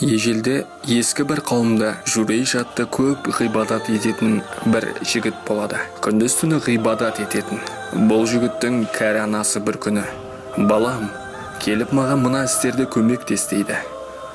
Ежелде ескі бір қауымда Журейш атты көп ғибадат ететін бір жігіт болады. Күндіз-түні ғибадат ететін. Бұл жігіттің кәрі анасы бір күні: «Балам, келіп маған мына істерде көмектес», – дейді.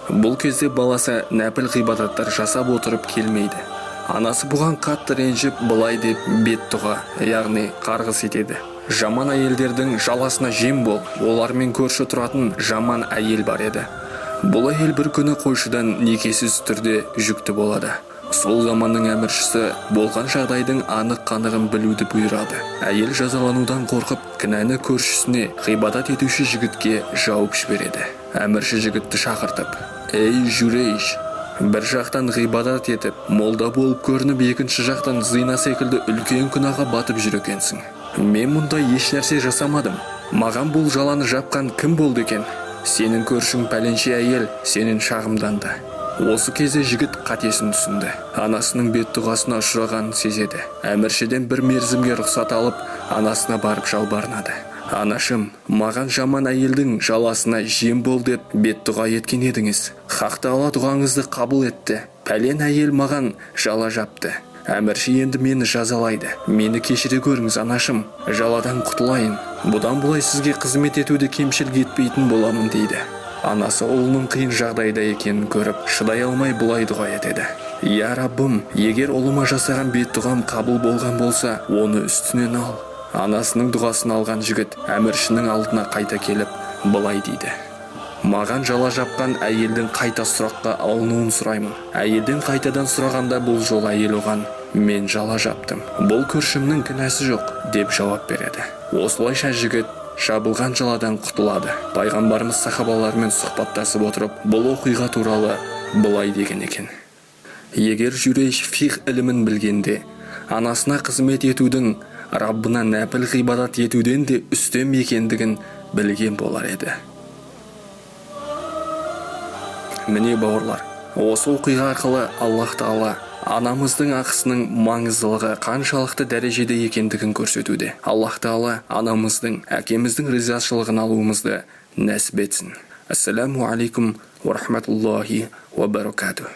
Бұл кезде баласы нәпіл ғибадаттар жасап отырып келмейді. Анасы бұған қатты ренжіп, былай деп бетдұға, яғни қарғыс етеді: «Жаман әйелдердің жаласына жем бол!» Олармен көрші тұратын жаман әйел бар еді. Бұл әйел бір күні қойшыдан некесіз түрде жүкті болады. Сол заманның әміршісі болған жағдайдың анық-қанығын білуді бұйырады. Әйел жазаланудан қорқып, кінәні көршісіне, ғибадат етуші жігітке жауып жібереді. Әмірші жігітті шақыртып: «Ей, Журейш, бір жақтан ғибадат етіп, молда болып көрініп, екінші жақтан зина секілді үлкен күнәға батып жүр екенсің. Мен мұндай ешнәрсе жасамадым. Маған бұл жаланы жапқан кім болды екен? Сенің көршің пәленше әйел сенен шағымданды». Осы кезде жігіт қатесін түсінді, анасының бетдұғасына ұшырағанын сезеді. Әміршіден бір мерзімге рұқсат алып, анасына барып жалбарынады: «Анашым, маған жаман әйелдің жаласына жем бол деп бетдұға еткен едіңіз. Хақ Тағала дұғаңызды қабыл етті. Пәлен әйел маған жала жапты. Әмірші енді мені жазалайды. Мені кешіре көріңіз, анашым, жаладан құтылайын. Бұдан былай сізге қызмет етуді кемшілік етпейтін боламын», – дейді. Анасы ұлының қиын жағдайда екенін көріп, шыдай алмай былай дұға етеді: «Я Раббым, егер ұлыма жасаған бетдұғам қабыл болған болса, оны үстінен ал». Анасының дұғасын алған жігіт әміршінің алдына қайта келіп, былай дейді: «Маған жала жапқан әйелдің қайта сұраққа алынуын сұраймын». Әйелден қайтадан сұрағанда, бұл жолы әйел оған: «Мен жала жаптым, бұл көршімнің кінәсі жоқ», – деп жауап береді. Осылайша жігіт жабылған жаладан құтылады. Пайғамбарымыз сахабаларымен сұхбаттасып отырып, бұл оқиға туралы былай деген екен: «Егер Журейш фиқһ ілімін білгенде, анасына қызмет етудің Раббына нәпіл ғибадат етуден де үстем екендігін білген болар еді». Міне, бауырлар, осы оқиға арқылы Аллах Тағала анамыздың ақысының маңыздылығы қаншалықты дәрежеде екендігін көрсетуде. Аллах Тағала анамыздың, әкеміздің ризашылығын алуымызды нәсіп етсін. Ассаламу алейкум уа рахматуллахи уа баракатух.